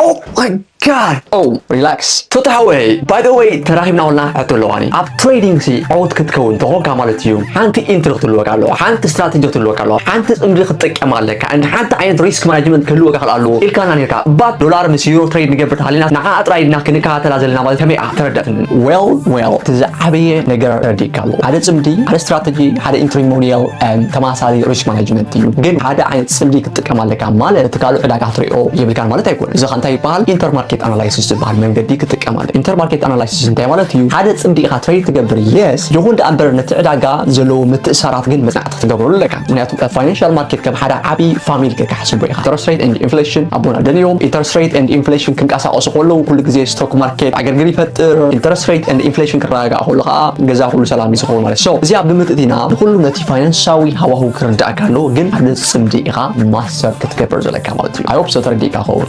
Oh my god. Oh, relax. ቶታ ሓወይ፣ by the way፣ ተራኺብና ወልና ሕቶ ኣለዋኒ። ኣብ trading ሲ ዕውት ክትከውን ተኾንካ ማለት እዩ፣ ሓንቲ entry ክትህልወካ ኣለዋ፣ ሓንቲ strategy ክትህልወካ ኣለዋ፣ ሓንቲ ጽምዲ ክትጥቀም ኣለካ፣ and ሓንቲ ዓይነት risk management ክህልወካ ክእል ኣለዎ ኢልካና ነርካ። But ዶላር ምስ ዩሮ trade ንገብር ተሃሊና ንዓ ጥራይ ድና ክንከታተላ ዘለና ማለት ከመይ እያ? ተረዳእትኒ? Well, well፣ እቲ ዝዓበየ ነገር ተረዲእካ ኣለዎ። ሓደ ጽምዲ፣ ሓደ strategy፣ ሓደ entry model፣ and ተማሳሊ risk management እዩ። ግን ሓደ ዓይነት ጽምዲ ክትጥቀም ኣለካ ማለት እቲ ካልእ ዕዳጋ ክትሪኦ የብልካን ማለት ኣይኮነን። እዚ ከ እንታይ ይበሃል? Intermarket analysis ዝበሃል መንገዲ ክትጥቀም ኣለካ። Intermarket analysis እንታይ ማለት እዩ? ሓደ ጽምዲ ኢኻ trade ትገብር፣ yes፣ ይኹን ደኣ እምበር ነቲ ዕዳጋ ዘለዎ ምትእሳራት ግን መጽናዕቲ ክትገብረሉ ኣለካ። ምክንያቱ financial market ከም ሓደ ዓቢ family ጌርካ ሓስቦ ኢኻ። Interest rate and inflation ኣቦና ደልዮም፣ interest rate and inflation ክንቀሳቀሱ ከለዉ ኩሉ ግዜ stock market ዕግርግር ይፈጥር። Interest rate and inflation ክረጋጋእ ከሎ ከዓ ገዛ ኩሉ ሰላም እዩ ዝኸውን ማለት። So እዚኣ ብምእንቲ ኢና ንኩሉ ነቲ ፋይናንሳዊ ሃዋህው ክርዳእካ ኣለዎ፣ ግን ሓደ ጽምዲ ኢኻ ማስተር ክትገብር ዘለካ ማለት እዩ። I hope so ተረዲእካ ኸውን።